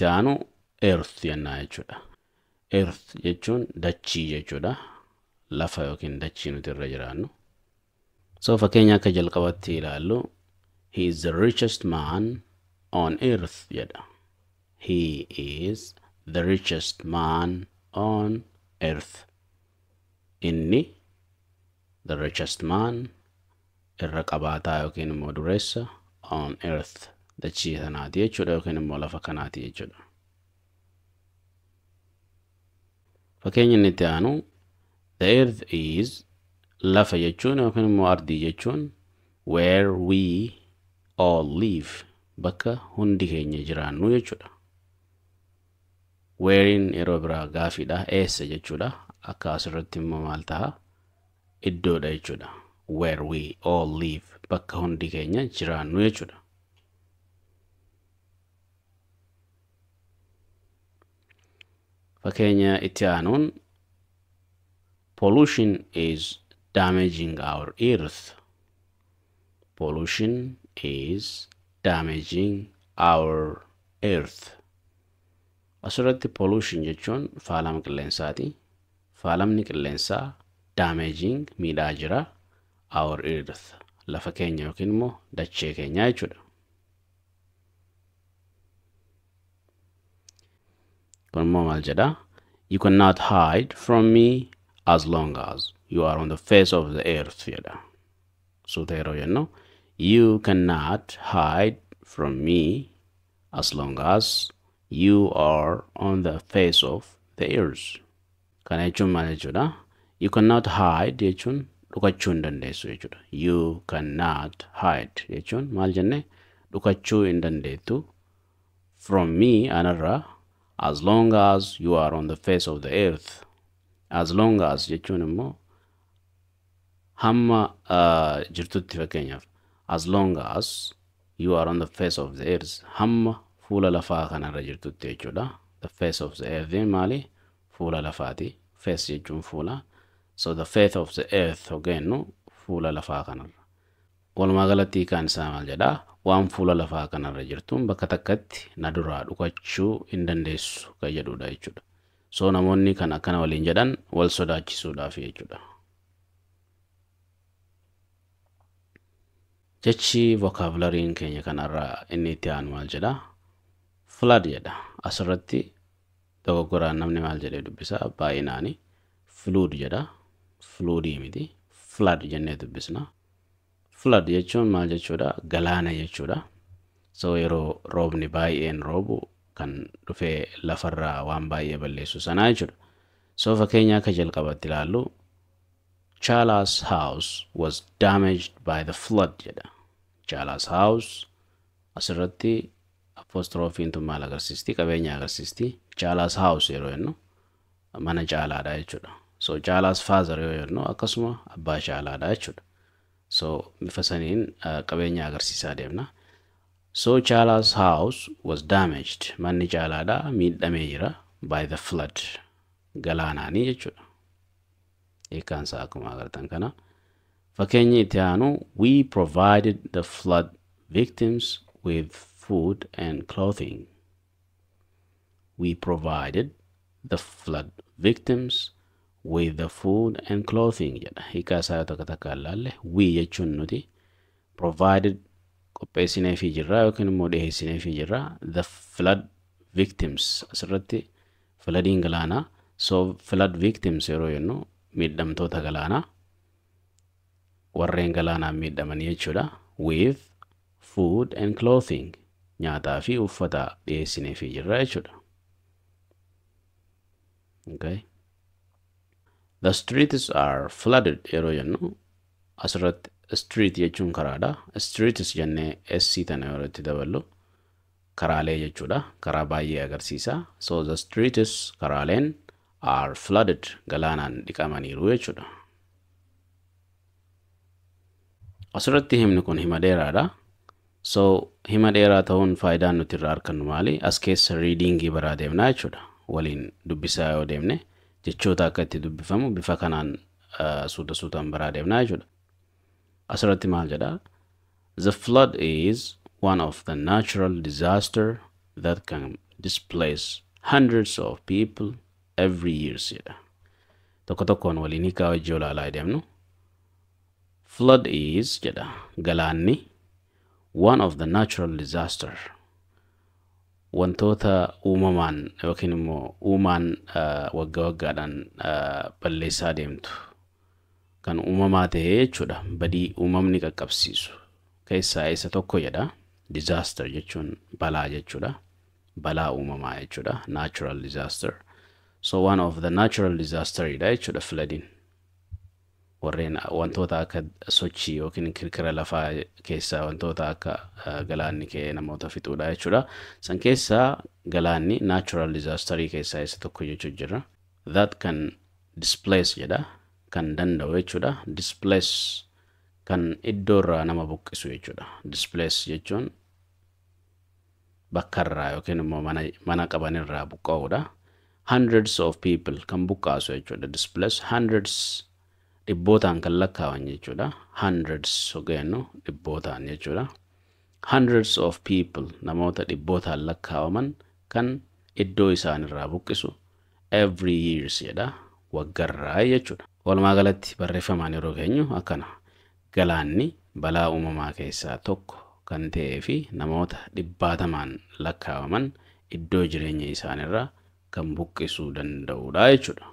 itti aanu earth jennaa jechuudha. Earth jechuun dachii jechuudha. Lafa yookiin dachii nuti irra jiraannu. So fakkeenya akka jalqabatti ilaallu, he is the richest man on earth jedha. He is the richest man on earth. Inni the richest man irra qabaataa yookiin immoo dureessa on earth dachii sanaati jechuudha yookiin immoo lafa kanaati jechuudha. Fakkeenyi inni itti aanu the earth is lafa jechuun yookiin immoo ardii jechuun where we all live bakka hundi keenya jiraannu jechuudha. Wherein yeroo biraa gaafiidha eessa jechuudha. Akka asirratti immoo maal ta'a iddoodha jechuudha. Where we all live bakka hundi keenya jiraannu jechuudha. Fakkeenya itti aanuun pollution is damaging our earth. Pollution is damaging our earth. Asirratti pollution jechuun faalama qilleensaati. Faalamni qilleensaa damaging miidhaa jira our earth lafa keenya yookiin immoo dachee keenya jechuudha. Kun immoo maal jedha? You cannot hide from me as long as you are on the face of the earth jedha. Suuta yeroo jennu you cannot hide from me as long as you are on the face of the earth. Kana jechuun maal jechuudha? You cannot hide jechuun dhokachuu hin dandeessu jechuudha. You cannot hide jechuun maal jenne dhokachuu hin dandeettu from me anarraa as long as you are on the face of the earth. As long as jechuun immoo hamma jirtutti fakkeenyaaf as long as you are on the face of the earth hamma fuula lafaa kanarra jirtutti jechuudha. The face of the earth maali? Fuula lafaati. Face jechuun fuula. So the face of the earth hogeennu fuula lafaa kanarra. Walumaa galatti hiikaan isaa maal jedhaa? Waan fuula lafaa kanarra jirtuun bakka takkatti na duraa dhokachuu hin dandeessu kan jedhudha jechuudha. So namoonni kan akkana waliin jedhan wal sodaachisuudhaaf jechuudha. Jechi vocabulariin keenya kanarraa inni itti aanu maal jedhaa? Flood jedha. Asirratti dogoggoraan namni maal jedhee dubbisa baay'inaani flood jedha. Floodii miti. Flood jennee dubbisna. Flood jechuun maal jechuudha? Galaana jechuudha. So yeroo roobni baay'een roobu kan dhufee lafarraa waan baay'ee balleessu sanaa jechuudha. So fakkeenya akka jalqabatti ilaallu Chala's house was damaged by the flood jedha. Chala's house asirratti apostrofiin tun maal agarsiisti? Qabeenya agarsiisti. Chala's house yeroo jennu mana Caalaadha jechuudha. So Chala's father yoo jennu akkasuma abbaa Caalaadha jechuudha. So bifa saniin qabeenya agarsiisaa deemna. So Chala's house was damaged. Manni Caalaadha miidhamee jira by the flood. Galaanaanii jechuudha. Hiikkaan isaa akkuma agartan kana. Fakkeenyi itti aanu we provided the flood victims with food and clothing. We provided the flood victims with the food and clothing jedha. Hiikkaa isaa yoo takka takka ilaalle we jechuun nuti provided qopheessineefii jirra yookiin immoo dhiyeessineefii jirra the flood victims asirratti floodiin galaanaa. So flood victims yeroo jennu miidhamtoota galaanaa warreen galaanaan miidhamanii jechuudha. With food and clothing nyaataa fi uffata dhiyeessineefii jirra jechuudha. Okay. The streets are flooded yeroo jennu asirratti street jechuun karaadha. Streets jennee SC tana yeroo itti daballu karaalee jechuudha. Karaa baay'ee agarsiisa. So the streets karaaleen are flooded galaanaan dhiqamaniiru jechuudha. Asirratti himni kun hima dheeraadha. So hima dheeraa ta'uun faayidaan nuti irraa argannu maali? As keessa readingii baraa deemnaa jechuudha. Waliin dubbisaa yoo deemne jechoota akka itti dubbifamu bifa kanaan suuta suutaan baraa deemnaa jechuudha. Asirratti maal jedhaa? The flood is one of the natural disaster that can Displace hundreds of people every year jedha. Tokko tokkoon waliin hiikaa wajjii olaalaa deemnu. Flood is jedha, galaanni, one of the natural disaster, wantoota uumamaan yookiin immoo uumaan waggaa waggaadhaan balleessaa deemtu, kan uumamaa ta'e jechuudha, badii uumamni qaqqabsiisu keessaa isa tokko jedha. Disaster jechuun balaa jechuudha, balaa uumamaa jechuudha, natural disaster. So one of the natural disaster dha jechuudha flooding. Warreen wantoota akka sochii yookiin kirkira lafaa keessaa wantoota akka galaanni ka'ee namoota fixuudha jechuudha. San keessaa galaanni natural disasterii keessaa isa tokko jechuu jira. That can displace jedha, kan danda'u jechuudha. Displace kan iddoo irraa nama buqqisu jechuudha. Displace jechuun bakka irraa yookiin immoo mana qabanirraa buqqa'uudha. Hundreds of people kan buqqaasu jechuudha. Displace hundreds, dhibbootaan kan lakkaawan jechuudha. Hundreds jennu dhibbootaan jechuudha. Hundreds of people, namoota dhibbootaan lakkaawaman kan iddoo isaanirraa buqqisu, every years jedha, waggarraa jechuudha. Walumaa galatti barreeffamaan yeroo keenyu akkana: galaanni balaa uumamaa keessaa tokko kan ta'ee fi namoota dhibbaatamaan lakkaawaman iddoo jireenya isaanirraa kan buqqisuu danda'udha jechuudha.